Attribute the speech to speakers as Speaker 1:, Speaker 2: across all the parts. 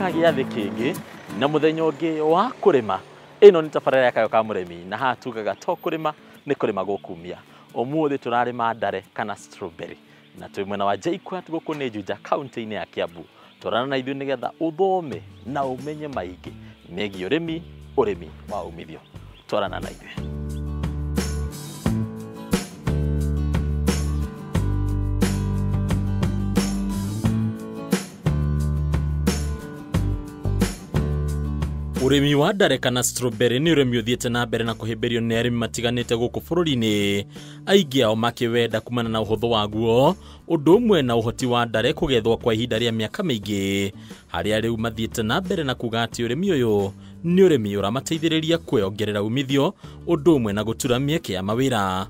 Speaker 1: Tũroka gĩathĩ kĩngĩ na mũthenya ũngĩ wa kũrĩma. Ĩno nĩ tabarĩra ya Kayũ ka Mũrĩmi na haha tugaga to kũrĩma nĩ kũrĩma gũkumia. Ũmũthĩ tũrarĩma ndare kana strawberry na twĩ mwena wa JKUAT gũkũ nĩ Juja kaunti-inĩ ya Kiambu. Twarana na ithuĩ nĩgetha ũthome na ũmenye maingĩ megiĩ ũrĩmi, ũrĩmi wa umithio. Twarana na ithuĩ. Ũrĩmi wa ndare kana strawberry nĩ ũrĩmi ũthiĩte na mbere na kũhĩmbĩrio nĩ arĩmi matiganĩte gũkũ bũrũri-inĩ, aingĩ ao makĩwenda kumana na ũhũthũ waguo, ũndũ ũmwe na ũhoti wa ndare kũgethwo kwa ihinda rĩa mĩaka mĩingĩ, harĩa rĩu mathiĩte na mbere na kuga atĩ ũrĩmi ũyũ nĩ ũrĩmi ũramateithĩrĩria kwĩongerera umithio, ũndũ ũmwe na gũtura mĩeke ya mawĩra.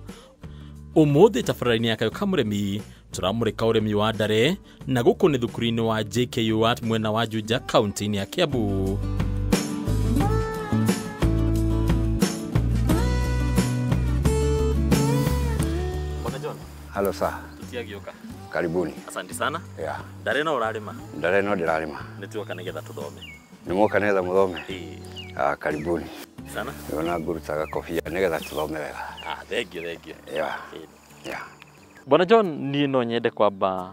Speaker 1: Ũmũthĩ tabarĩra-inĩ ya Kayũ ka Mũrĩmi tũramũrĩka ũrĩmi wa ndare na gũkũ nĩ thukuru-inĩ wa JKUAT mwena wa Juja kaunti-inĩ ya Kiambu.
Speaker 2: Halo sir.
Speaker 1: Tutiagĩũka.
Speaker 2: Karibuni.
Speaker 1: Asante sana.
Speaker 2: Yeah.
Speaker 1: Ndare no ũrarĩma?
Speaker 2: Ndare no ndĩrarĩma.
Speaker 1: Nĩ tuoka nĩgetha tũthome.
Speaker 2: Nĩ mwoka nĩgetha mũthome?
Speaker 1: Ĩĩ.
Speaker 2: Ah, karibuni.
Speaker 1: Sana.
Speaker 2: Nĩwona ngũrutaga kobia nĩgetha tũthome wega.
Speaker 1: Ah, thank you, thank you.
Speaker 2: Yeah. Yeah.
Speaker 1: Bwana John, niĩ no nyende kwamba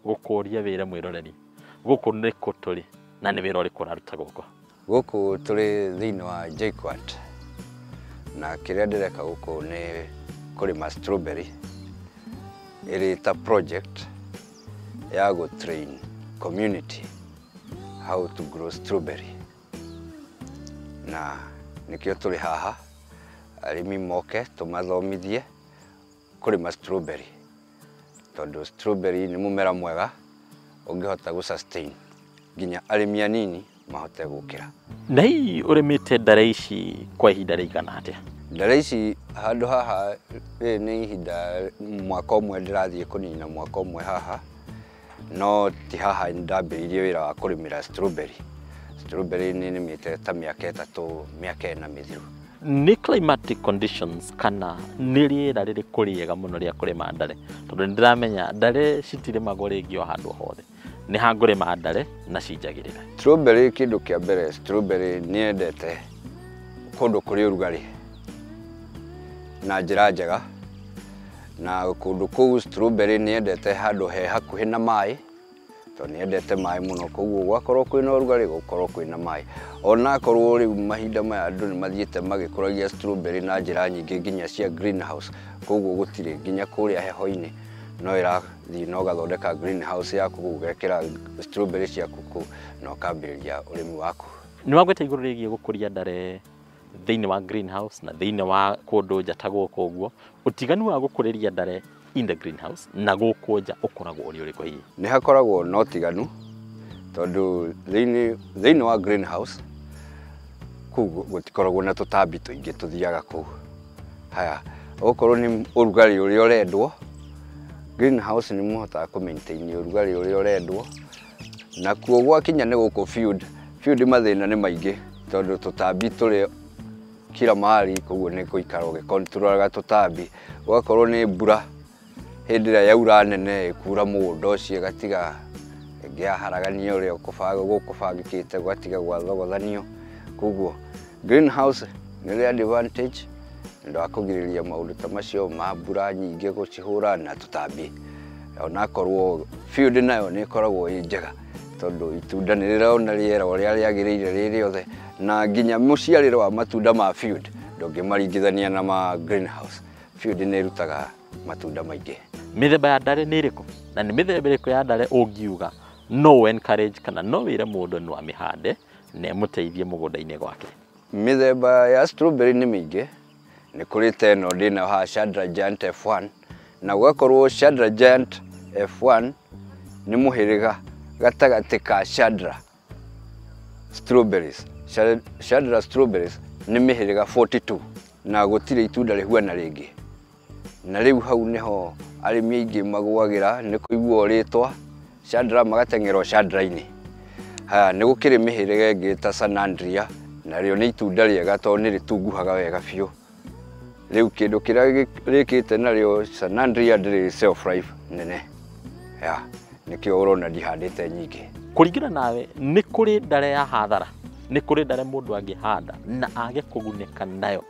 Speaker 1: gũkũria wĩra mwĩroreri. Gũkũ nĩ kũ tũrĩ na nĩ wĩra ũrĩkũ ũraruta gũkũ?
Speaker 2: Gũkũ tũrĩ thĩinĩ wa JKUAT na kĩrĩa ndĩreka gũkũ nĩ kũrĩma strawberry ĩrĩ ta project ya gũ train community how to grow strawberry, na nĩkĩo tũrĩ haha arĩmi moke tũmathomithie kũrĩma strawberry tondũ strawberry nĩ mũmera mwega ũngĩhota gũ sustain nginya arĩmi anini mahote gũkĩra.
Speaker 1: Na hihi ũrĩmĩte ndare ici kwa ihinda rĩigana atĩa?
Speaker 2: Ndare ici handũ haha rĩrĩ nĩ ihinda mwaka ũmwe ndĩrathiĩ kũnina mwaka ũmwe haha, no ti haha ndambĩrĩirie wĩra wa kũrĩmĩra strawberry. Strawberry nĩ nĩmĩte ta mĩaka 3 mĩaka 4 mĩthiru.
Speaker 1: Nĩ climatic conditions kana nĩ rĩera rĩrĩkũ rĩega mũno rĩa kũrĩma ndare? Tondũ nĩ ndĩramenya ndare citirĩmagwo rĩngĩ o handũ hothe. Nĩ ha ngũrĩma ndare na cinjagĩrĩre?
Speaker 2: Strawberry kĩndũ kĩa mbere, strawberry nĩ yendete kũndũ kũrĩ ũrugarĩ na njĩra njega, na kũndũ kũu strawberry nĩ yendete handũ he hakuhĩ na maĩ tondũ nĩ yendete maĩ mũno, koguo gwakorwo kwĩna ũrugarĩ gũkorwo kwĩna maĩ. Ona akorwo rĩu mahinda maya andũ nĩ mathiĩte magĩkũragia strawberry na njĩra nyingĩ nginya cia greenhouse, koguo gũtirĩ nginya kũrĩa heho-inĩ no ĩrathiĩ na ũgathondeka greenhouse yaku ũgekĩra strawberry ciaku kũu na ũkambĩrĩria ũrĩmi waku.
Speaker 1: Nĩ wagweta igũrũ rĩgiĩ gũkũria ndare thĩinĩ wa greenhouse na thĩinĩ wa kũndũ nja ta gũkũ ũguo, ũtiganu wa gũkũrĩria ndare in the greenhouse na gũkũ nja ũkoragwo ũrĩ ũrĩkũ hihi?
Speaker 2: Nĩ hakoragwo na ũtiganu tondũ thĩinĩ wa greenhouse kũu gũtikoragwo na tũtambi tũingĩ tũthiaga kũu. Haya, okorwo nĩ ũrugarĩ ũrĩa ũrendwo, greenhouse nĩ mũhotaga kũ maintain ũrugarĩ ũrĩa ũrendwo, nakuo gwakinya nĩ gũkũ field, field mathĩna nĩ maingĩ tondũ tũtambi tũrĩ kila mahali, koguo nĩ gũikara ũgĩkontrolaga tũtambi. Gwakorwo nĩ mbura hĩndĩ ĩrĩa yaura nene ĩkura mũgũnda ũcio ĩgatiga ĩngĩ yaharagania ũrĩa gũkũbangĩkĩte gũgatiga gwathogothanio. Koguo greenhouse nĩ rĩ advantage nĩ ũndũ wa kũgirĩrĩria maũndũ ta macio ma mbura nyingĩ gũcihũra na tũtambi. Onakorwo field nayo nĩ ĩkoragwo ĩ njega tondũ itunda nĩ rĩrona rĩera ũrĩa rĩagĩrĩire rĩ rĩothe, na nginya mũciarĩro wa matunda ma field ndũngĩmaringithania na ma greenhouse. Field nĩ ĩrutaga matunda maingĩ.
Speaker 1: Mĩthemba ya ndare nĩ ĩrĩkũ? Na nĩ mĩthemba ĩrĩkũ ya ndare ũngiuga no encourage kana no wĩre mũndũ no amĩhande na ĩmũteithie mũgũnda-inĩ gwake?
Speaker 2: Mĩthemba ya strawberry nĩ mĩingĩ. Nĩ kũrĩ ta ĩno ndĩnayo haha Chandra Giant F1, na gũgakorwo Chandra Giant F1 nĩ mũhĩrĩga gatagatĩ ka Chandra strawberries. Chandra strawberries nĩ mĩhĩrĩga 42 na gũtirĩ itunda rĩhuana rĩngĩ. Na rĩu hau nĩho arĩmi aingĩ magũagĩra nĩ kũigua rĩtwa Chandra magateng'erwo Chandra-inĩ. Haya, nĩ gũkĩrĩ mĩhĩrĩga ĩngĩ ta Sanandria, narĩo nĩ itunda rĩega tondũ nĩ rĩtunguhaga wega biũ. Rĩu kĩndũ kĩrĩa rĩkĩte narĩo Sanandria ndĩrĩ shelf life nene. Ya, nĩkĩo ũrona ndihandĩte nyingĩ.
Speaker 1: Kũringana nawe nĩ kũrĩ ndare ya hathara, nĩ kũrĩ ndare mũndũ angĩhanda na age kũgunĩka nayo,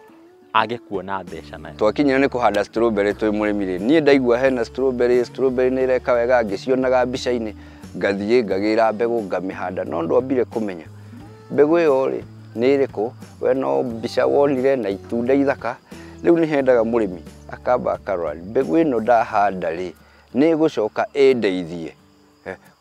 Speaker 1: age kuona mbeca nayo?
Speaker 2: Twakinyira nĩ kũhanda strawberry twĩ mũrĩmi rĩ, niĩ ndaigua hena strawberry, strawberry nĩ ĩreka wega, ngĩcionaga mbica-inĩ, ngathiĩ ngagĩra mbegũ ngamĩhanda, no ndwambire kũmenya mbegũ ĩyo rĩ nĩ ĩrĩkũ, we no mbica wonire na itunda ithaka. Rĩu nĩ hendaga mũrĩmi akamba akarora mbegũ ĩno ndahanda rĩ nĩ ĩgũcoka ĩndeithie.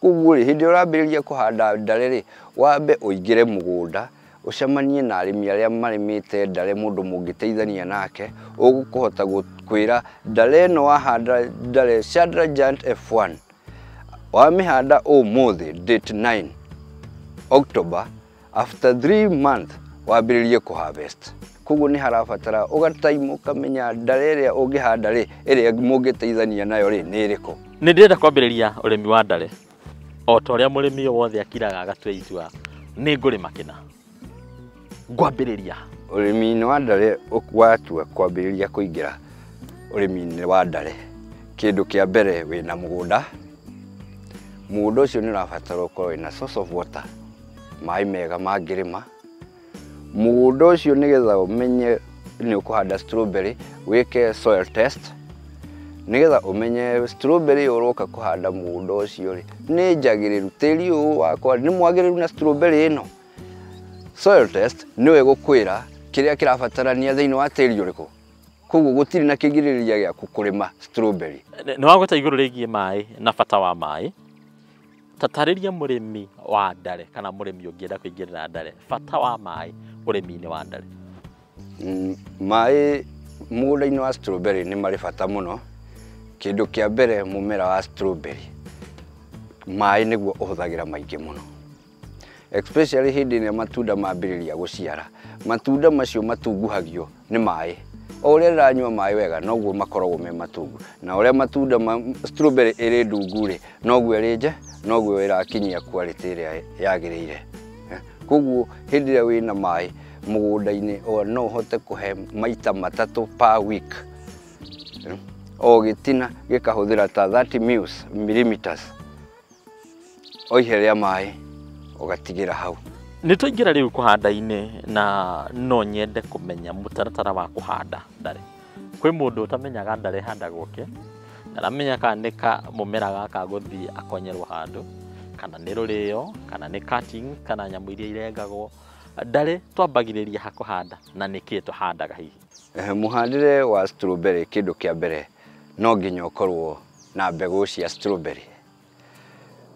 Speaker 2: Koguo rĩ, hĩndĩ ĩrĩa ũrambĩrĩria kũhanda ndare rĩ, wambe ũingĩre mũgũnda ũcemanie na arĩmi arĩa marĩmĩte ndare, mũndũ mũngĩteithania nake ũgũkũhota kwĩra ndare ĩno wahanda ndare Chandra Giant F1 wamĩhanda ũmũthĩ date 9 October, after 3 months wambĩrĩrie kũharvest. Koguo nĩ harabatara ũgataimu ũkamenya ndare ĩrĩa ũngĩhanda rĩ, ĩrĩa mũngĩteithania nayo rĩ nĩ ĩrĩkũ.
Speaker 1: Nĩ ndĩrenda kwambĩrĩria ũrĩmi wa ndare o ta ũrĩa mũrĩmi wothe akiraga agatua itua nĩ ngũrĩma kĩna, ngwambĩrĩria
Speaker 2: ũrĩmi-inĩ wa ndare. Watua kwambĩrĩria kũingĩra ũrĩmi-inĩ wa ndare, kĩndũ kĩa mbere wĩna mũgũnda. Mũgũnda ũcio nĩ ũrabatara ũkorwo wĩna source of water, maĩ mega mangĩrĩma mũgũnda ũcio, nĩgetha ũmenye nĩ ũkũhanda strawberry, wĩke soil test nĩgetha ũmenye strawberry ĩyo ũroka kũhanda mũgũnda ũcio rĩ nĩ njagĩrĩru, tĩri ũyũ wakwa nĩ mwagĩrĩru na strawberry ĩno. Soil test nĩwe ĩgũkwĩra kĩrĩa kĩrabatarania thĩinĩ wa tĩri ũrĩkũ, koguo gũtirĩ na kĩgirĩrĩria gĩaku kũrĩma strawberry.
Speaker 1: Nĩ wagweta igũrũ rĩgiĩ maĩ na bata wa maĩ, tatarĩria mũrĩmi wa ndare kana mũrĩmi ũngĩenda kũingĩrĩra ndare bata wa maĩ ũrĩmi-inĩ wa ndare.
Speaker 2: Maĩ mũgũnda-inĩ wa strawberry nĩ marĩ bata mũno. Kĩndũ kĩa mbere, mũmera wa strawberry maĩ nĩguo ũhũthagĩra maingĩ mũno, especially hĩndĩ ĩrĩa matunda mambĩrĩria gũciara. Matunda macio matunguhagio nĩ maĩ, o ũrĩa rĩranyua maĩ wega noguo makoragwo me matungu, na ũrĩa matunda ma strawberry ĩrĩ ndungu rĩ noguo ĩrĩ nje, noguo ĩrakinyia quality ĩrĩa yagĩrĩire. Koguo hĩndĩ ĩrĩa wĩna maĩ mũgũnda-inĩ no ũhote kũhe maita 3 per week, o gĩtina gĩkahũthĩra ta 30 millimeters o ihe rĩa maĩ ũgatigĩra hau.
Speaker 1: Nĩ twaingĩra rĩu kũhanda-inĩ, na no nyende kũmenya mũtaratara wa kũhanda ndare. Kwĩ mũndũ ũtamenyaga ndare ĩhandagwo kĩ, ndaramenya kana nĩ ka mũmera gaka gũthiĩ akonyerwo handũ, kana nĩ rũrĩo, kana nĩ cutting, kana nyamũ iria irengagwo. Ndare twambagĩrĩria ha kũhanda na nĩkĩ tũhandaga hihi?
Speaker 2: Mũhandĩre wa strawberry, kĩndũ kĩa mbere no nginya ũkorwo na mbegũ cia strawberry.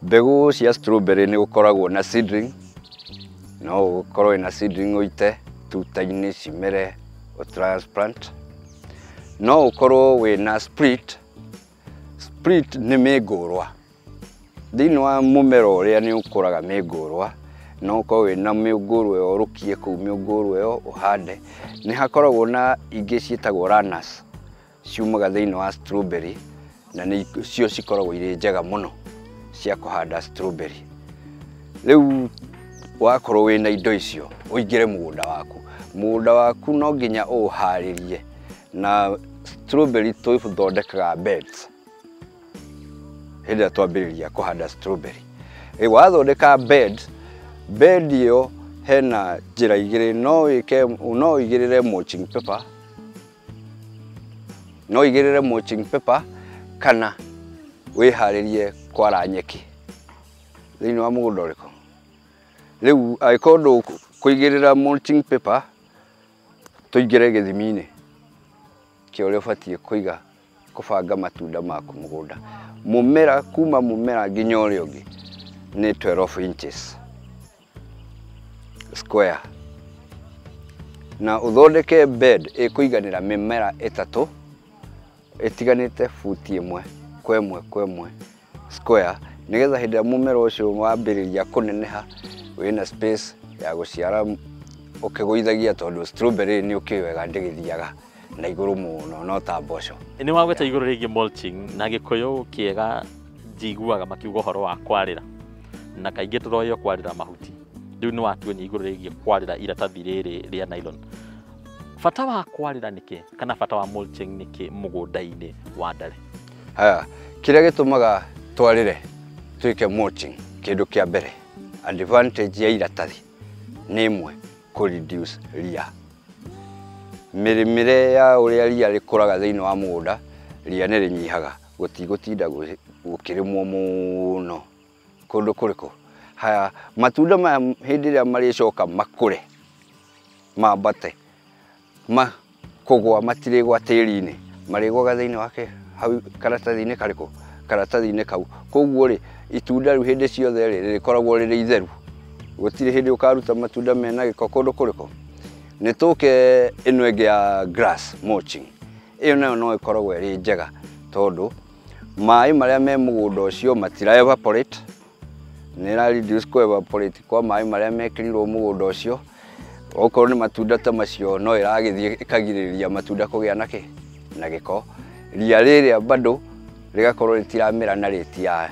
Speaker 2: Mbegũ cia strawberry nĩ gũkoragwo na seedling, no ũkorwo na seedling ũite tuta-inĩ cimere transplant. No ũkorwo wĩna split. Split nĩ mĩngũrwa. Thĩinĩ wa mũmera ũrĩa nĩ ũkũraga mĩngũrwa, no ũkorwo wĩna mĩngũrwa ĩyo ũrũkie kũu mĩngũrwa ĩyo ũhande. Nĩ hakoragwo na ingĩ ciĩtagwo runners, ciumaga thĩinĩ wa strawberry, na nĩ cio cikoragwo irĩ njega mũno cia kũhanda strawberry. Rĩu wakorwo wĩna indo icio ũingĩre mũgũnda waku. Mũgũnda waku no nginya ũũharĩrie, na strawberry tũthondekaga beds hĩndĩ ĩrĩa twambĩrĩria kũhanda strawberry. Wathondeka bed, bed ĩyo hena njĩra igĩrĩ, no wĩke, no ũigĩrĩre mulching paper, no ũigĩrĩre mulching paper kana wĩharĩrie kwara nyeki thĩinĩ wa mũgũnda ũrĩkũ. Rĩu angĩkorwo ndũkũigĩrĩra mulching paper, tũingĩre gĩthimi-inĩ kĩa ũrĩa ũbatiĩ kũiga kũbanga matunda maku mũgũnda. Mũmera kuma mũmera nginya ũrĩa ũngĩ nĩ 12 inches square, na ũthondeke bed ĩkũiganĩra mĩmera 3 ĩtiganĩte buti 1 kwa 1 kwa 1 square, nĩgetha hĩndĩ ĩrĩa mũmera ũcio wambĩrĩria kũneneha wĩna space ya gũciara ũkĩgũithagia, tondũ strawberry nĩ ũkĩũĩ wega ndĩgĩthiaga na igũrũ mũno no ta mboco.
Speaker 1: Nĩ wagweta igũrũ rĩgiĩ mulching, na Gĩkũyũ kĩega njiguaga makiuga ũhoro wa kwarĩra, na kaingĩ tũroywo kwarĩra mahuti. Rĩu nĩ watuonia igũrũ rĩgiĩ kwarĩra iratathi rĩrĩ rĩa nylon. Bata wa kwarĩra nĩkĩ, kana bata wa mulching nĩkĩ mũgũnda-inĩ wa ndare?
Speaker 2: Haya, kĩrĩa gĩtũmaga twarĩre twĩke mulching, kĩndũ kĩa mbere Advantage ya iratathi nĩ ĩmwe, kũ reduce ria. Mĩrĩmĩre ya ũrĩa ria rĩkũraga thĩinĩ wa mũgũnda, ria nĩ rĩnyihaga, gũtigũtinda gũkĩrĩmwo mũno kũndũ kũrĩkũ. Haya, matunda maya hĩndĩ ĩrĩa marĩcoka makũre mambate kũgwa matirĩgwa tĩri-inĩ, marĩgwaga thĩinĩ wake hau karatathi-inĩ karĩkũ, karatathi-inĩ kau. Koguo rĩ, itunda rĩu hĩndĩ ciothe rĩ rĩkoragwo rĩrĩ itheru, gũtirĩ hĩndĩ ũkaruta matunda mena gĩko kũndũ kũrĩkũ. Nĩ tũke ĩno ĩngĩ ya grass mulching, ĩyo nayo no ĩkoragwo ĩrĩ njega tondũ maĩ marĩa me mũgũnda ũcio matira evaporate, nĩ ĩra reduce kũ evaporate kwa maĩ marĩa mekĩrirwo mũgũnda ũcio. Okorwo nĩ matunda ta macio no ĩragĩthiĩ ĩkagirĩrĩria matunda kũgĩa na kĩ na gĩko. Ria rĩrĩa bado rĩgakorwo rĩtiramera na rĩti ya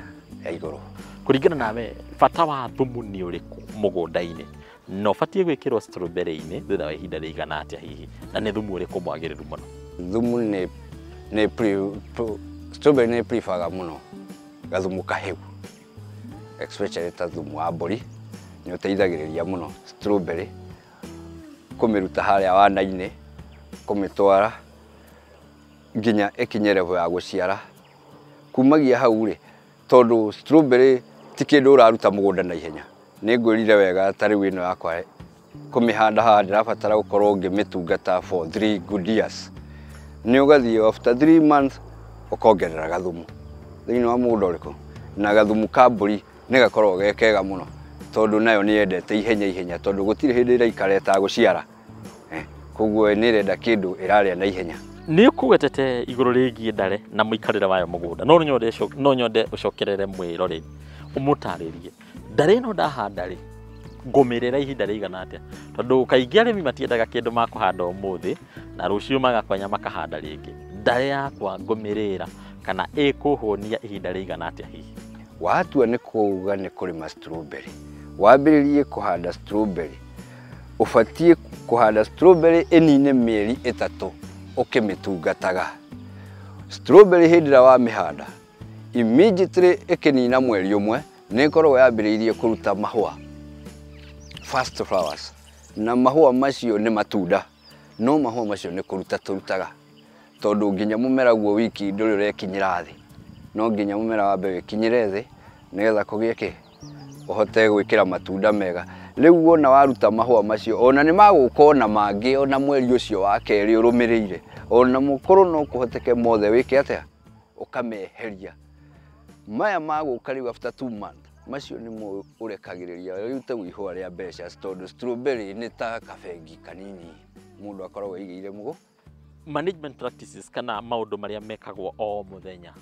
Speaker 2: igũrũ.
Speaker 1: Kũringana nawe, bata wa thumu nĩ ũrĩkũ mũgũnda-inĩ? Na ũbatiĩ gwĩkĩrwo strawberry-inĩ thutha wa ihinda rĩigana atĩa hihi? Na nĩ thumu ũrĩkũ mwagĩrĩru mũno?
Speaker 2: Thumu nĩ strawberry nĩ preferga mũno gathumu kahĩu, especially ta thumu wa mbũri nĩ ũteithagĩrĩria mũno strawberry kũmĩruta harĩa wana-inĩ kũmĩtwara nginya ĩkinye level ya gũciara. Kumagia hau rĩ, tondũ strawberry ti kĩndũ ũraruta mũgũnda na ihenya, nĩ ngwĩrire wega ta rĩu ĩno yakwa kũmĩhanda haha ndĩrabatara gũkorwo ngĩmĩtungata for 3 good years. Nĩ ũgathiĩ after 3 months ũkongerera gathumu thĩinĩ wa mũgũnda ũrĩkũ, na gathumu ka mbũri nĩ gakoragwo ge kega mũno tondũ nayo nĩ yendete ihenya ihenya, tondũ gũtirĩ hĩndĩ ĩraikara ĩtagũciara. Koguo nĩ ĩrenda kĩndũ ĩrarĩa na ihenya.
Speaker 1: Nĩ ũkũgwetete igũrũ rĩgiĩ ndare na mũikarĩre wayo mũgũnda, no nyonde ũcokerere mwĩroreri ũmũtarĩrie ndare ĩno ndahanda rĩ ngũmĩrĩra ihinda rĩigana atĩa, tondũ kaingĩ arĩmi matiendaga kĩndũ makũhanda ũmũthĩ na rũciũ magakwanya makahanda rĩngĩ. Ndare yakwa ngũmĩrĩra kana ĩkũhũnia ihinda rĩigana atĩa hihi?
Speaker 2: Watua nĩ kuuga nĩ kũrĩma strawberry, wambĩrĩrie kũhanda strawberry, ũbatiĩ kũhanda strawberry ĩnine mĩeri 3 ũkĩmĩtungataga. Strawberry hĩndĩ ĩrĩa wamĩhanda immediately ĩkĩnina mweri ũmwe nĩ ĩkoragwo yambĩrĩirie kũruta mahũa, first flowers, na mahũa macio nĩ matunda, no mahũa macio nĩ kũruta tũrutaga tondũ nginya mũmera guo wiki ndũrĩ ũrekinyĩra thĩ, no nginya mũmera wambe wĩkinyĩre thĩ nĩgetha kũgĩe kĩ ũhote gwĩkĩra matunda mega. Rĩu wona waruta mahũa macio ona nĩ magũka ona mangĩ ona mweri ũcio wa kerĩ ũrũmĩrĩire, ona mũkũrũ no kũhoteke mothe wĩke atĩa, ũkameheria. Maya magũka rĩu after 2 months macio nĩmo ũrekagĩrĩria rĩu ta ihũa rĩa mbeca, tondũ strawberry nĩ ta kabengi kanini mũndũ akoragwo aigĩire mũgũ.
Speaker 1: Management practices kana maũndũ marĩa mekagwo o mũthenya,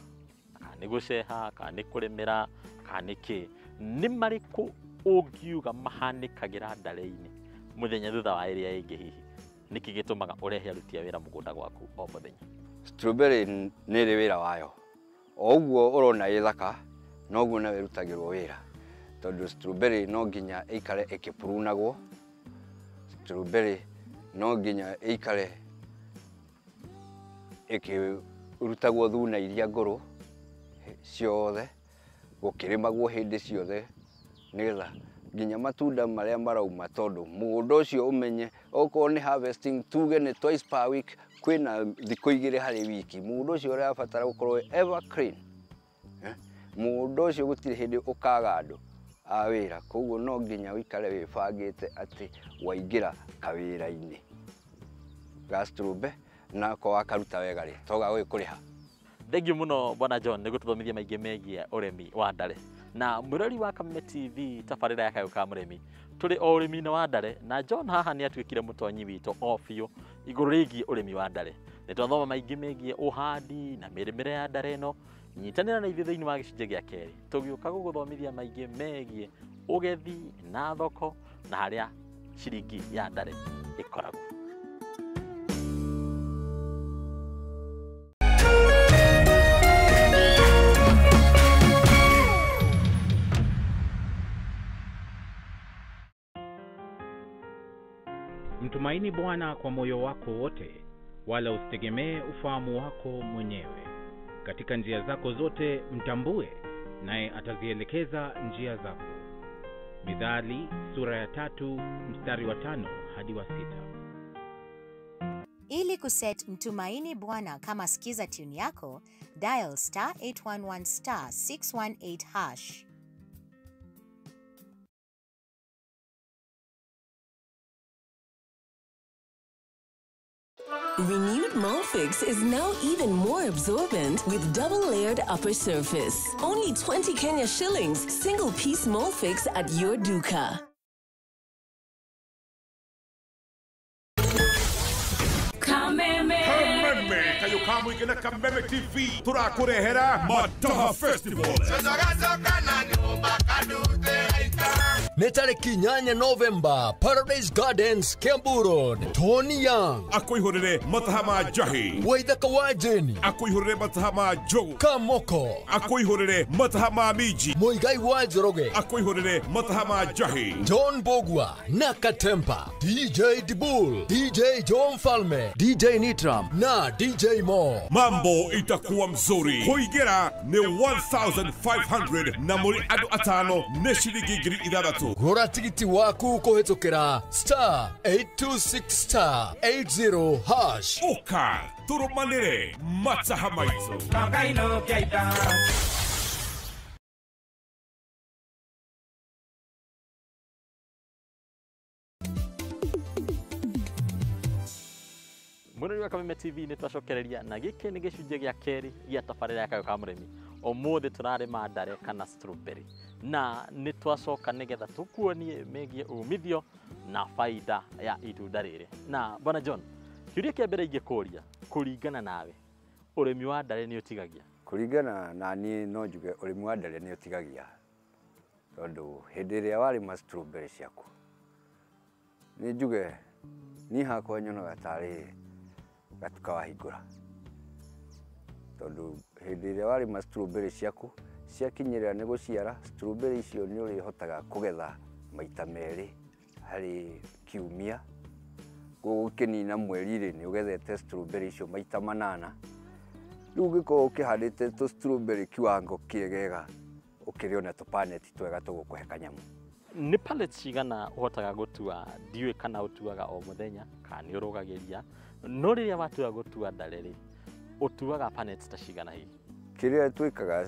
Speaker 1: kana nĩ gũceha, kana nĩ kũrĩmĩra, kana nĩ kĩ, nĩ marĩkũ ũngiuga mahanĩkagĩra ndare-inĩ mũthenya thutha wa ĩrĩa ĩngĩ hihi? Nĩkĩ gĩtũmaga ũrehe aruti a wĩra mũgũnda gwaku o mũthenya?
Speaker 2: Strawberry nĩ ĩrĩ wĩra wayo, o ũguo ũrona ĩ thaka noguo nayo ĩrutagĩrwo wĩra, tondũ strawberry no nginya ĩikare ĩkĩprunagwo, strawberry no nginya ĩikare ĩkĩrutagwo thuna iria ngũrũ ciothe, gũkĩrĩmagwo hĩndĩ ciothe nĩgetha nginya matunda marĩa marauma, tondũ mũgũnda ũcio ũmenye okorwo nĩ harvesting tuge nĩ twice per week, kwĩna thikũ 2 harĩ wiki, mũgũnda ũcio ũrabatara gũkorwo ever clean. Mũgũnda ũcio gũtirĩ hĩndĩ ũkaga andũ a wĩra, koguo no nginya ũikare wĩbangĩte atĩ waingĩra kawĩra-inĩ ga strawberry na ko wakaruta wega rĩ to gagũgĩkũrĩha.
Speaker 1: Thengiũ mũno Bwana John nĩ gũtũthomithia maingĩ megiĩ ũrĩmi wa ndare. Na mwĩrori wa Kameme TV tabarĩra ya Kayũ ka Mũrĩmi, tũrĩ o ũrĩmi-inĩ wa ndare na John haha nĩ atuĩkire mũtonyi witũ o biũ igũrũ rĩgiĩ ũrĩmi wa ndare. Nĩ twathoma maingĩ megiĩ ũhandi na mĩrĩmĩre ya ndare ĩno. Nyitanĩra na ithuĩ thĩinĩ wa gĩcunjĩ gĩa kerĩ tũgĩũka gũgũthomithia maingĩ megiĩ ũgethi na thoko na harĩa ciringi ya ndare ĩkoragwo.
Speaker 3: Mtumaini Bwana kwa moyo wako wote, wala usitegemee ufahamu wako mwenyewe. Katika njia zako zote mtambue, naye atazielekeza njia zako. Mithali sura ya 3 mstari wa 5 hadi wa 6.
Speaker 4: Ili kuset Mtumaini Bwana kama skiza tune yako, dial star 811 star 618 hash.
Speaker 5: Renewed Molfix is now even more absorbent with double-layered upper surface. Only 20 Kenya shillings, single-piece Molfix at your duka.
Speaker 6: Kameme kayo kamwe na Kameme TV turakurehera Mataha Festival.
Speaker 7: Nĩ tarĩki 8 November, Paradise Gardens, Kiambu Road. Tony Young
Speaker 6: akwihũrĩre mataha ma njahi,
Speaker 7: Waithaka wa Jeni
Speaker 6: akwihũrĩre mataha ma njogu,
Speaker 7: Kamoko
Speaker 6: akwihũrĩre mataha ma minji,
Speaker 7: Muigai wa Njoroge
Speaker 6: akwihũrĩre mataha ma njahi,
Speaker 7: John Bogwa na Katempa, DJ Dibul, DJ John Falme, DJ Nitram na DJ Mo.
Speaker 6: Mambo itakuwa mzuri. Kuingĩra nĩ 1500 na mũrĩ andũ atano nĩ ciringi 6000.
Speaker 7: Gũra tigiti waku kũhĩtũkĩra star 826 star 80 hash.
Speaker 6: Ũka tũrũmanĩre mataha maitũ.
Speaker 1: Mwirori wa Kameme TV nĩ twacokereria na gĩkĩ nĩ gĩcunjĩ gĩa kerĩ gĩa tabarĩra ya Kayũ ka Mũrĩmi. Ũmũthĩ tũrarĩma ndare kana strawberry na nĩ twacoka nĩgetha tũkuonie megiĩ umithio na baida ya itunda rĩrĩ. Na Bwana John, kĩũria kĩa mbere ingĩkũria, kũringana nawe ũrĩmi wa ndare nĩ ũtigagia?
Speaker 2: Kũringana na niĩ no njuge ũrĩmi wa ndare nĩ ũtigagia, tondũ hĩndĩ ĩrĩa warĩma strawberry ciaku, nĩ njuge niĩ hakwa nyonaga tarĩ gatuka wahingũra, tondũ hĩndĩ ĩrĩa warĩma strawberry ciaku ciakinyĩrĩra nĩ gũciara, strawberry icio nĩ ũrĩhotaga kũgetha maita merĩ harĩ kiumia. Koguo ũkĩnina mweri-rĩ, nĩ ũgethete strawberry icio maita 8. Rĩu ũngĩkorwo ũkĩhandĩte tũ strawberry kiwango kĩegega, ũkĩrĩ ona tũpaneti twega tũgũkũhe kanyamũ.
Speaker 1: Nĩ pallets cigana ũhotaga gũtua? Ndiũĩ kana ũtuaga o mũthenya kana nĩ ũrũgagĩria, no rĩrĩa watua gũtua ndare rĩ, ũtuaga pallets ta cigana hihi?
Speaker 2: Kĩrĩa twĩkaga,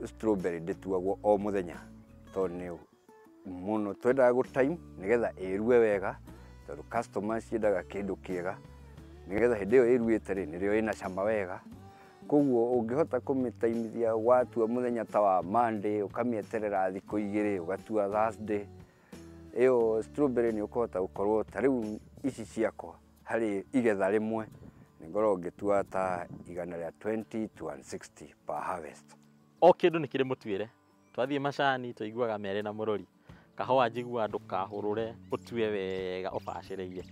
Speaker 2: strawberry ndĩtuagwo o mũthenya, tondũ nĩ mũno twendaga gũ time nĩgetha ĩrue wega, tondũ customers ciendaga kĩndũ kĩega, nĩgetha hĩndĩ ĩyo ĩruĩte rĩ, nĩrĩo ĩna cama wega. Koguo ũngĩhota kũmĩtaimithia watua mũthenya ta wa Monday, ũkamĩeterera thikũ 2, ũgatua Thursday, ĩyo strawberry nĩ ũkũhota gũkorwo ta rĩu ici ciakwa harĩ igetha rĩmwe nĩ ngoragwo ngĩtua ta 120 to 160 per harvest.
Speaker 1: O kĩndũ nĩ kĩrĩ mũtuĩre. Twathiĩ macani tũiguaga merĩ na mũrori, kahũa njiguaga ndũkahũrũre, ũtue wega ũbacĩrĩire.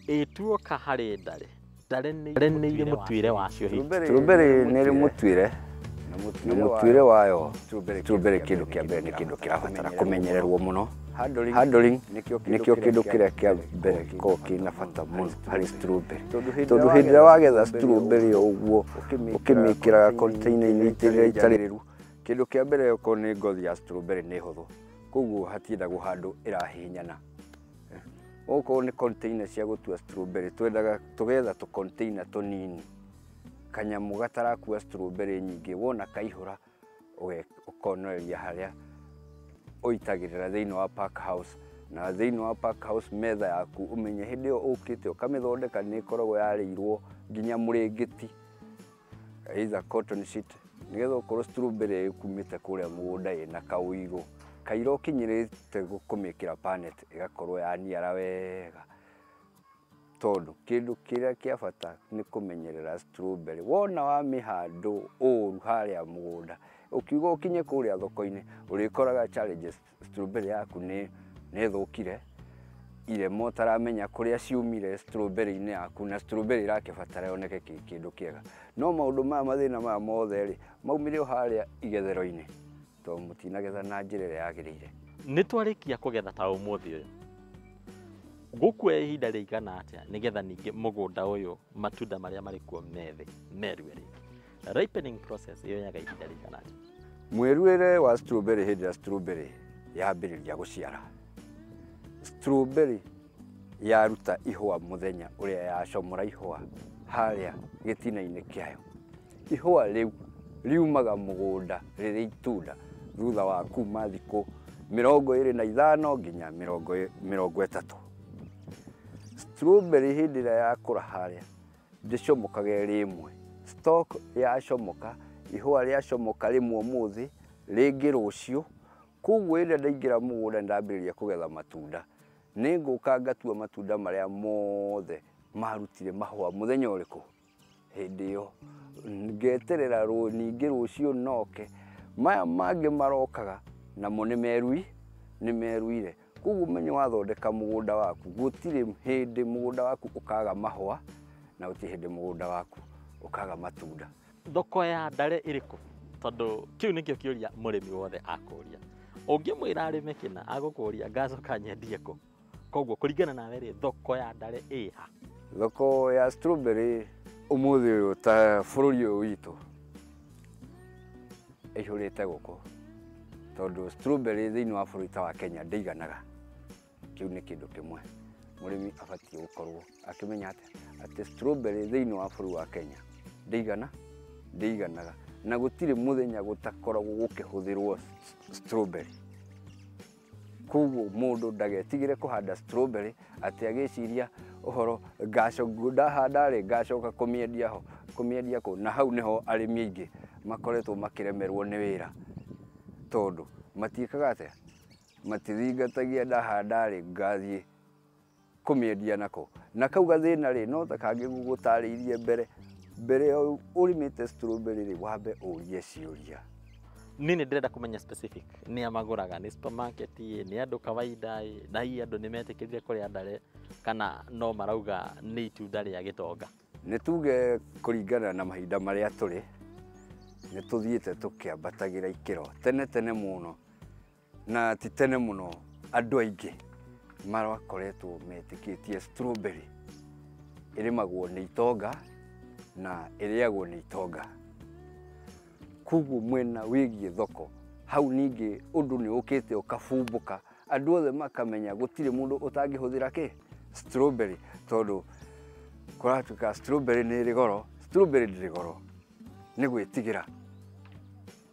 Speaker 1: Ĩtuoka harĩ ndare, ndare nĩ irĩ mũtuĩre wacio hihi?
Speaker 2: Strawberry nĩ ĩrĩ mũtuĩre, na mũtuĩre wayo strawberry kĩndũ kĩa mbere nĩ kĩndũ kĩrabatara kũmenyererwo mũno. Handling nĩkĩo kĩndũ kĩrĩa kĩa mbere gĩkoragwo kĩna bata mũno harĩ strawberry, tondũ hĩndĩ ĩrĩa wagetha strawberry ũguo ũkĩmĩkĩraga container-inĩ ĩrĩa itarĩ rĩru, kĩndũ kĩa mbere okorwo nĩ ngothi ya strawberry nĩ hũthũ, koguo hatiendagwo handũ ĩrahihinyana. Okorwo nĩ container cia gũtua strawberry, twendaga tũgetha tũ container tũnini, kanyamũ gatarakua strawberry nyingĩ, wona kaihũra ũkonoreria harĩa ũitagĩrĩra thĩinĩ wa pack house. Na thĩinĩ wa pack house metha yaku ũmenye hĩndĩ ĩyo ũkĩte ũkamĩthondeka nĩ ĩkoragwo yarĩirwo nginya mũrĩngĩti, either cotton sheet, nĩgetha ũkorwo strawberry ĩkumĩte kũrĩa mũgũnda ĩna kaũigũ kaira ũkinyĩrĩte kũmĩkĩra panet ĩgakorwo yaniara wega. Tondũ kĩndũ kĩrĩa kĩa bata nĩ kũmenyerera strawberry. Wona wamĩhandũ ũru harĩa mũgũnda, ũkiuga ũkinye kũrĩa thoko-inĩ, ũrĩkoraga challenges, strawberry yaku nĩ ĩthũkire, irema ũtaramenya kũrĩa ciumire strawberry-inĩ yaku, na strawberry irakĩbatara yoneke kĩndũ kĩega. No maũndũ maya, mathĩna maya mothe rĩ, maumire o harĩa igethero-inĩ, tondũ mũtinagetha na njĩra ĩrĩa yagĩrĩire.
Speaker 1: Nĩ twarĩkia kũgetha ta ũmũthĩ ũyũ, gũkuoya ihinda rĩigana atĩa nĩgetha ningĩ mũgũnda ũyũ matunda marĩa marĩ kuo methĩ merue rĩngĩ? Ripening process yoyaga ihinda rĩigana atĩa?
Speaker 2: Mwĩruĩre wa strawberry hĩndĩ ĩrĩa strawberry yambĩrĩria gũciara Strawberry yaruta ihũa mũthenya ũrĩa yacomora ihũa harĩa gĩtina-inĩ kĩayo, ihũa rĩu riumaga mũgũnda rĩrĩ itunda thutha wa kuma thikũ 25 nginya 30. Strawberry hĩndĩ ĩrĩa yakũra harĩa ndĩcomokaga ĩrĩ ĩmwe. Stock yacomoka, ihũa rĩacomoka rĩmwe ũmũthĩ, rĩngĩ rũciũ. Koguo rĩrĩa ndaingĩra mũgũnda ndambĩrĩria kũgetha matunda, nĩngũka ngatua matunda marĩa mothe marutire mahũa mũthenya ũrĩkũ, hĩndĩ ĩyo ngeterera ningĩ rũciũ noke maya mangĩ marokaga namo nĩ meruire. Koguo menye wathondeka mũgũnda waku, gũtirĩ hĩndĩ mũgũnda waku ũkaga mahũa na gũtirĩ hĩndĩ mũgũnda waku ũkaga matunda.
Speaker 1: Thoko ya ndare ĩrĩkũ? Tondũ kĩu nĩkĩo kĩũria mũrĩmi wothe akũria. Ũngĩmwĩra arĩme kĩna agũkũria ngacoka nyendie kũ? Koguo kũringana nawe rĩ, thoko ya ndare ĩha?
Speaker 2: Thoko ya strawberry ũmũthĩ ũyũ ta bũrũri ũyũ witũ ĩihũrĩte gũkũ, tondũ strawberry thĩinĩ wa bũrũri ta wa Kenya ndĩiganaga. Kĩu nĩ kĩndũ kĩmwe mũrĩmi abatiĩ gũkorwo akĩmenya atĩ strawberry thĩinĩ wa bũrũri wa Kenya ndĩiganaga, na gũtirĩ mũthenya gũtakoragwo gũkĩhũthĩrwo strawberry. Koguo mũndũ ndagetigĩre kũhanda strawberry atĩ agĩciria ũhoro ndahanda rĩ ngacoka kũmĩendia ho, kũmĩendia kũ. Na hau nĩho arĩmi aingĩ makoretwo makĩremerwo nĩ wĩra, tondũ matiĩkaga atĩa, matithingatagia ndahanda rĩ ngathiĩ kũmĩendia nako. Na kau gathĩna rĩ no ta kangĩ gũgũtarĩirie mbere ya ũrĩmĩte strawberry rĩ, wambe ũrie ciũria.
Speaker 1: Niĩ nĩ ndĩrenda kũmenya specific nĩ a magũraga, nĩ supermarket nĩ andũ kawaida, na hihi andũ nĩ metĩkĩrire kũrĩa ndare kana no marauga nĩ itunda rĩa gĩtonga?
Speaker 2: Nĩ tuge kũringana na mahinda marĩa tũrĩ, nĩ tũthiĩte tũkĩambatagĩra ikĩro. Tene tene mũno, na ti tene mũno, andũ aingĩ marakoretwo metĩkĩtie strawberry ĩrĩmagwo nĩ itonga na ĩrĩagwo nĩ itonga. Koguo mwena wĩgiĩ thoko hau ningĩ ũndũ nĩ ũkĩte ũkabumbũka, andũ othe makamenya gũtirĩ mũndũ ũtangĩhũthĩra kĩ strawberry, tondũ kũratuĩka strawberry nĩ ĩrĩ goro. Strawberry ndĩrĩ goro, nĩ gwĩtigĩra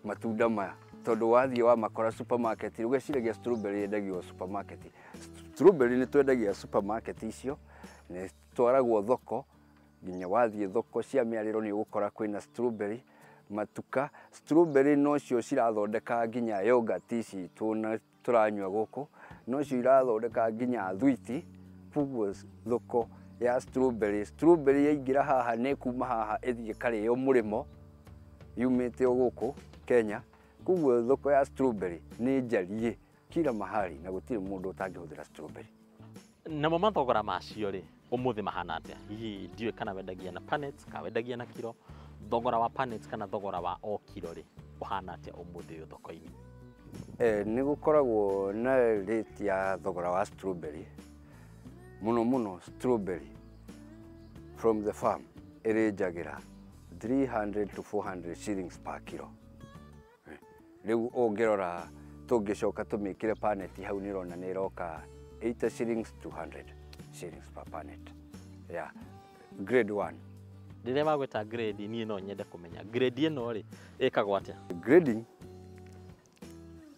Speaker 2: matunda maya, tondũ wathiĩ wamakora supermarket ũgeciragia strawberry yendagio supermarket. Strawberry nĩ twendagia supermarket icio, nĩ twaragwo thoko, nginya wathiĩ thoko cia mĩarĩro nĩ ũgũkora kwĩna strawberry matuka. Strawberry nocio cirathondeka nginya yogurt ici tũranyua gũkũ, nocio irathondeka nginya thwiti. Koguo thoko ya strawberry yaingĩra haha nĩ kuma haha ĩthiĩ karĩo mũrĩmo yumĩte o gũkũ Kenya. Koguo thoko ya strawberry nĩ njariĩ kila mahali na gũtirĩ mũndũ ũtangĩhũthĩra strawberry.
Speaker 1: Namo mathogora macio rĩ ũmũthĩ mahana atĩa? Hihi ndiũĩ kana wendagia na punnets kana wendagia na kiro. Thogora wa punnets kana thogora wa o kiro rĩ ũhana atĩa ũmũthĩ ũyũ thoko-inĩ?
Speaker 2: Nĩ gũkoragwo na rate ya thogora wa strawberry, mũno mũno strawberry from the farm ĩrĩnjagĩra 300 to 400 shillings per kilo. Rĩu ũngĩrora tũngĩcoka tũmĩkĩre punnet hau nĩ ũrona nĩ ĩroka 80 shillings to 100 shillings per punnet. Yeah, grade 1.
Speaker 1: Rĩrĩa wagweta grade, niĩ no nyende kũmenya grade ĩno rĩ ĩkagwo atĩa?
Speaker 2: Grading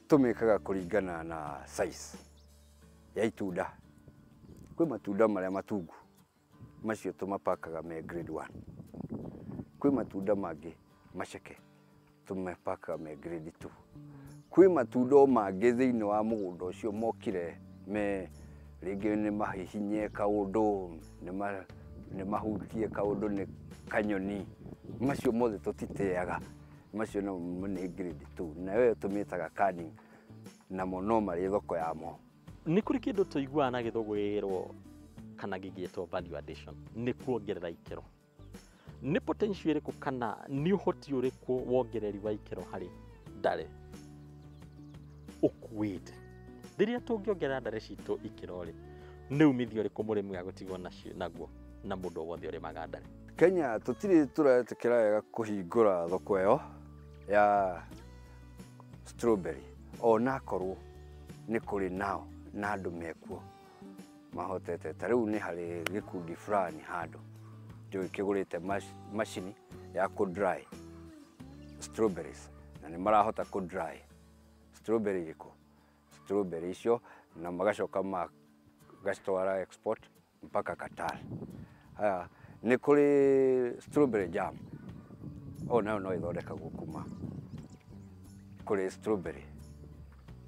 Speaker 2: tũmĩkaga kũringana na size ya itunda. Kwĩ matunda marĩa matungu, macio tũmapakaga me grade 1. Kwĩ matunda mangĩ maceke, tũmapakaga me grade 2. Kwĩ matunda o mangĩ thĩinĩ wa mũgũnda ũcio mokire me rĩngĩ nĩ mahihinye kaũndũ, nĩ mahutie kaũndũ, nĩ kanyoni, macio mothe tũtiteaga, macio namo nĩ grade 2, nayo ĩyo tũmĩtaga canning, namo no marĩ thoko yamo.
Speaker 1: Nĩ kũrĩ kĩndũ tũiguaga na gĩthũngũ gĩgĩrwo kana gĩgĩtwo value addition, nĩ kuongerera ikĩro. Nĩ potential ĩrĩkũ kana nĩ ũhoti ũrĩkũ wongereri wa ikĩro harĩ ndare ũkuĩte? Rĩrĩa tũngĩongerera ndare citũ ikĩro rĩ, nĩ umithio ũrĩkũ mũrĩmi agũtigwo naguo na mũndũ o wothe ũrĩmaga ndare?
Speaker 2: Kenya tũtirĩ tũretĩkĩra wega kũhingũra thoko ĩyo ya strawberry, onakorwo nĩ kũrĩ nao na andũ mekuo. Mahotete ta rĩu nĩ harĩ gĩkundi fulani handũ njũĩ kĩgũrĩte macini ya kũ dry strawberries, na nĩ marahota kũ dry strawberry ĩrĩkũ, strawberry icio, na magacoka magacitwara export mpaka Qatar. Haya, nĩ kũrĩ strawberry jam, o nayo no ĩthondekagwo kuma kũrĩ strawberry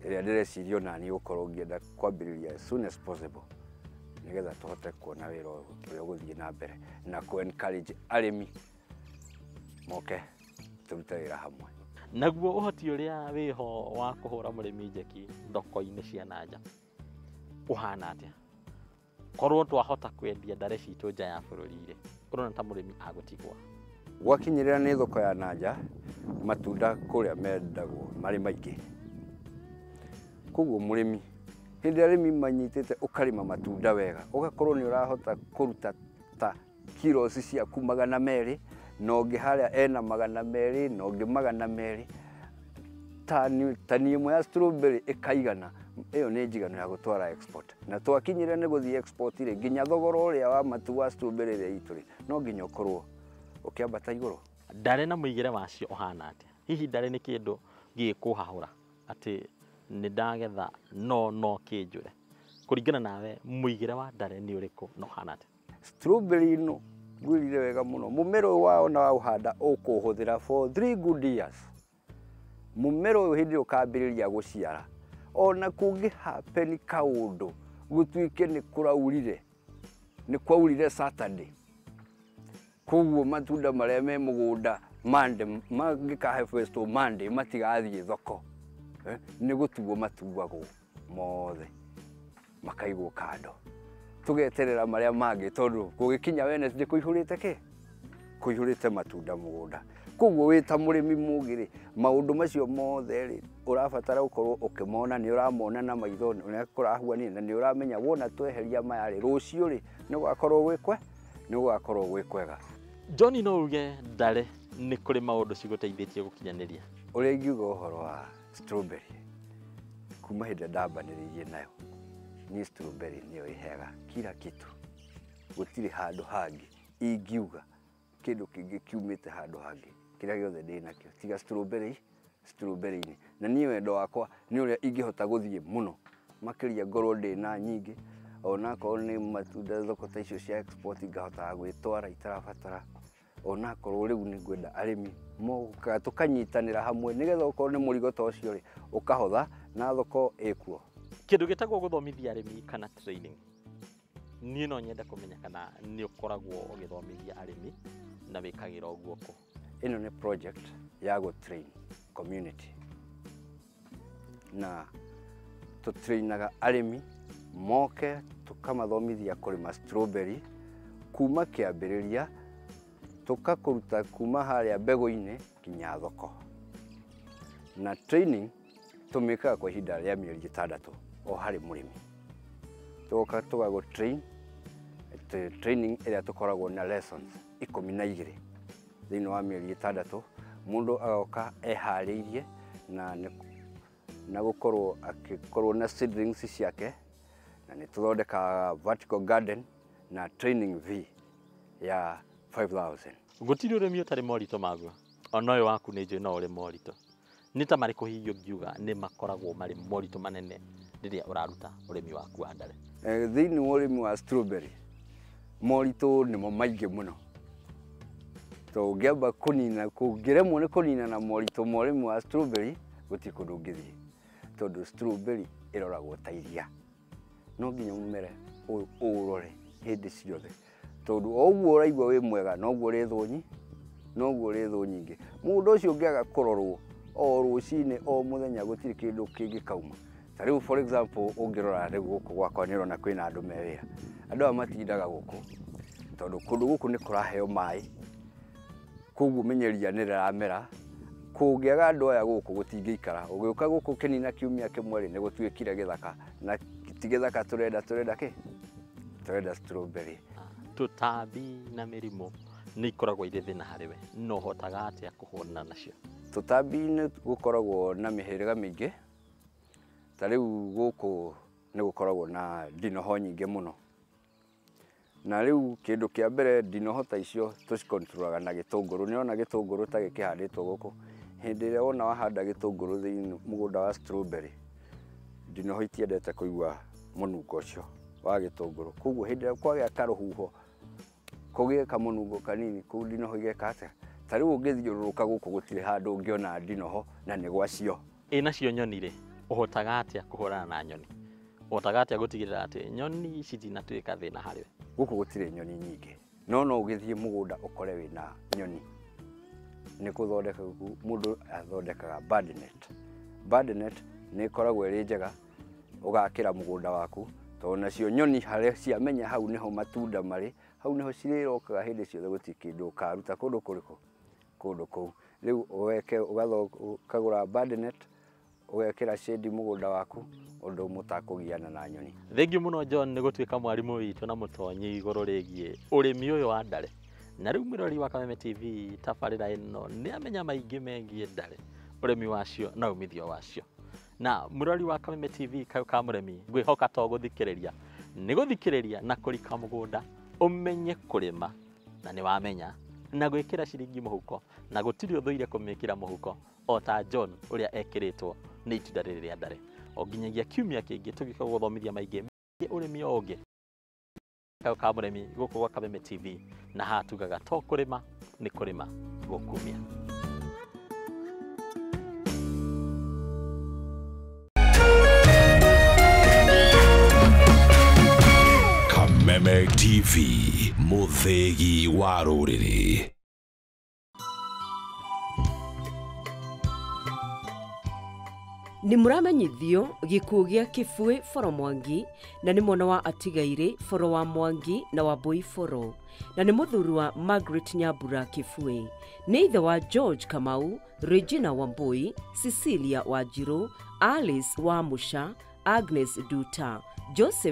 Speaker 2: ĩrĩa ndĩreciria ona niĩ gũkorwo ngĩenda kwambĩrĩria as soon as possible, nĩgetha tũhote kuona wĩra ũrĩa ũgũthiĩ na mbere na kũ encourage arĩmi moke tũrute wĩra hamwe.
Speaker 1: Naguo ũhoti ũrĩa wĩho wa kũhũra mũrĩmi njeki thoko-inĩ cia na nja ũhana atĩa? Korwo twahota kwendia ndare citũ nja ya bũrũri rĩ, ũrona ta mũrĩmi agũtigwo?
Speaker 2: Gwakinyĩrĩra nĩ thoko ya na nja, matunda kũrĩa mendagwo marĩ maingĩ, koguo mũrĩmi hĩndĩ ĩrĩa arĩmi manyitĩte ũkarĩma matunda wega, ũgakorwo nĩ ũrahota kũruta ta kilos ciaku 200, na ũngĩ harĩa ena 200, na ũngĩ 200, tani ĩmwe ya strawberry ĩkaigana, ĩyo nĩ njiganu ya gũtwara export. Na twakinyĩrĩra nĩ gũthiĩ export rĩ, nginya thogora ũrĩa wa matu wa strawberry ĩrĩa itũ rĩ, no nginya ũkorwo ũkĩambata igũrũ.
Speaker 1: Ndare na mũigĩre wacio ũhana atĩa? Hihi ndare nĩ kĩndũ gĩkũhahũra atĩ nĩ ndagetha no kĩnjũre? Kũringana nawe mũigĩre wa ndare nĩ ũrĩkũ na ũhana atĩa?
Speaker 2: Strawberry ĩno ngwĩrire wega mũno, mũmera ũyũ wao na waũhanda ũkũũhũthĩra for 3 good years. Mũmera ũyũ hĩndĩ ĩrĩa ũkambĩrĩria gũciara, ona kũngĩ happen kaũndũ gũtuĩke nĩ kũraurire, nĩ kwaurire Saturday, koguo matunda marĩa me mũgũnda Monday mangĩka harvest Monday matigathiĩ thoko, nĩ gũtuo matuagwo mothe makaigwo kando, tũgeterera marĩa mangĩ, tondũ gũgĩkinya Wednesday kũihũrĩte kĩ, kũihũrĩte matunda mũgũnda. Koguo wĩ ta mũrĩmi mũgĩ rĩ, maũndũ macio mothe rĩ, ũrabatara gũkorwo ũkĩmona, nĩ ũramona na maitho ũrĩa kũrahuanire, na nĩ ũramenya wona tweheria maya rĩ, rũciũ rĩ nĩ gũgakorwo gwĩ kwe, nĩ gũgakorwo gwĩ kwega.
Speaker 1: John, no uge ndare nĩ kũrĩ maũndũ cigũteithĩtie gũkinyanĩria?
Speaker 2: Ũrĩa ingiuga ũhoro wa strawberry, kuma hĩndĩ ĩrĩa ndambanĩrĩirie nayo, niĩ strawberry nĩyo ĩheaga kila kitu. Gũtirĩ handũ hangĩ ingiuga kĩndũ kĩngĩ kiumĩte handũ hangĩ kĩrĩa gĩothe ndĩ nakĩo tiga strawberry, strawberry-inĩ. Na niĩ wendo wakwa nĩ ũrĩa ingĩhota gũthiĩ mũno makĩria ngorwo ndĩ na nyingĩ, onakorwo nĩ matunda thoko ta icio cia export ngahotaga gwĩtwara itarabatara, onakorwo rĩu nĩ ngwenda arĩmi mokaga tũkanyitanĩra hamwe, nĩgetha okorwo nĩ mũrigo ta ũcio rĩ, ũkahotha na thoko ĩkuo.
Speaker 1: Kĩndũ gĩtagwo gũthomithia arĩmi kana training, niĩ no nyende kũmenya kana nĩ ũkoragwo ũgĩthomithia arĩmi na wĩkagĩra ũguo kũ?
Speaker 2: Ĩno nĩ project ya gũ train community, na tũtrainaga arĩmi moke tũkamathomithia kũrĩma strawberry kuma kĩambĩrĩria, tũkakũruta kuma harĩa mbegũ-inĩ nginya thoko. Na training tũmĩkaga kwa ihinda rĩa mĩeri 6 o harĩ mũrĩmi. Tũgoka tũgagũ train, training ĩrĩa tũkoragwo na lessons 12 thĩinĩ wa mĩeri 6, mũndũ agoka eharĩirie na gũkorwo akĩkorwo na seedlings ciake, na nĩ tũthondekaga vertical garden na training fee ya 5000.
Speaker 1: Gũtirĩ ũrĩmi ũtarĩ moritũ maguo, ona ũyũ waku nĩ njũĩ no ũrĩ moritũ. Nĩ ta marĩkũ hihi ũngiuga nĩ makoragwo marĩ moritũ manene rĩrĩa ũraruta ũrĩmi waku wa ndare?
Speaker 2: Thĩinĩ wa ũrĩmi wa strawberry moritũ nĩmo maingĩ mũno, tondũ ũngĩamba kũnina, kũngĩremwo nĩ kũnina na moritũ ma ũrĩmi wa strawberry, gũtirĩ kũndũ ũngĩthiĩ, tondũ strawberry ĩroragwo ta iria, no nginya mũmera ũyũ ũũrore hĩndĩ ciothe, tondũ o ũguo ũraigua wĩ mwega noguo ũrĩ thũ nyingĩ, noguo ũrĩ thũ nyingĩ. Mũgũnda ũcio ũngĩaga kũrorwo o rũcinĩ o mũthenya, gũtirĩ kĩndũ kĩngĩkauma. Ta rĩu for example ũngĩrora rĩu gũkũ gwakwa nĩ ũrona kwĩna andũ me wĩra, andũ aya matindaga gũkũ tondũ kũndũ gũkũ nĩ kũraheo maĩ, koguo menye ria nĩ rĩramera. Kũngĩaga andũ aya gũkũ gũtingĩikara, ũgĩũka gũkũ ũkĩnina kiumia kĩmwe rĩ, nĩ gũtuĩkire gĩthaka, na ti gĩthaka tũrenda, tũrenda kĩ? Tũrenda strawberry.
Speaker 1: Tũtambi na mĩrimũ nĩ ikoragwo irĩ thĩna harĩ we, no ũhotaga atĩa kũhũrana nacio?
Speaker 2: Tũtambi nĩ gũkoragwo na mĩhĩrĩga mĩingĩ, ta rĩu gũkũ Nĩ gũkoragwo na ndinoho nyingĩ mũno. Na rĩu kĩndũ kĩa mbere ndinoho ta icio tũcikontrolaga na gĩtũngũrũ. Nĩ ũrona gĩtũngũrũ ta gĩkĩhandĩtwo gũkũ, hĩndĩ ĩrĩa wona wahanda gĩtũngũrũ thĩinĩ mũgũnda wa strawberry, ndinoho itiendete kũigua mũnungo ũcio wa gĩtũngũrũ. Koguo hĩndĩ ĩrĩa kwagĩa karũhuho kũgĩe kamũnungo kanini, kũu ndinoho igeka atĩa? Ta rĩu ũngĩthiũrũrũka gũkũ gũtirĩ handũ ũngĩona ndinoho na nĩ gwacio.
Speaker 1: Ĩ nacio nyoni rĩ, ũhotaga atĩa kũhũrana na nyoni? Ũhotaga atĩa gũtigĩrĩra atĩ nyoni citinatuĩka thĩna harĩ we?
Speaker 2: Gũkũ gũtirĩ nyoni nyingĩ, no no ũgĩthiĩ mũgũnda ũkore wĩna nyoni. Nĩ gũthondeka mũndũ athondekaga bird net. Bird net nĩ ĩkoragwo ĩrĩ njega, ũgakĩra mũgũnda waku, tondũ nacio nyoni harĩa ciamenya hau nĩho matunda marĩ, hau nĩho cirĩrokaga hĩndĩ ciothe, gũtirĩ kĩndũ ũkaruta kũndũ kũrĩkũ, kũndũ kũu. Rĩu ũgeke ũkagũra bird net, ũgekĩra shade mũgũnda waku, ũndũ mũtakũgiana na nyoni.
Speaker 1: Thengiũ mũno John nĩ gũtuĩka mwarimũ witũ na mũtonyi igũrũ rĩgiĩ ũrĩmi ũyũ wa ndare. Na rĩu mwĩroreri wa Kameme TV tabarĩra ĩno nĩ amenya maingĩ megiĩ ndare, ũrĩmi wacio na umithio wacio. Na mwĩroreri wa Kameme TV kayũ ka mũrĩmi, ngwĩhoka to gũthikĩrĩria, nĩ gũthikĩrĩria na kũrika mũgũnda, ũmenye kũrĩma na nĩ wamenya, na gwĩkĩra ciringi mũhuko, na gũtirĩ ũthũire kũmĩkĩra mũhuko o ta John ũrĩa ekĩrĩtwo nĩ itunda rĩrĩ rĩa ndare. O nginyagia kiumia kĩngĩ tũgĩũka gũthomithia maingĩ ũrĩmi o ũngĩ. Kayũ ka mũrĩmi gũkũ gwa Kameme TV, na haha tugaga to kũrĩma nĩ kũrĩma gũkumia.
Speaker 6: Kameme TV, mũthĩgi wa rũrĩrĩ.
Speaker 8: Nĩ mũramenyithio gĩkuũ gĩa Kĩbui Boro Mwangi, na nĩ mwana wa Atigaire Boro wa Mwangi na wa Mbui Boro, na nĩ mũthuri wa Margaret Nyambura Kĩbui, nĩ ithe wa George Kamau, Regina Wambui, Cecilia Wanjiru, Alice wa Musha, Agnes Duta, Joseph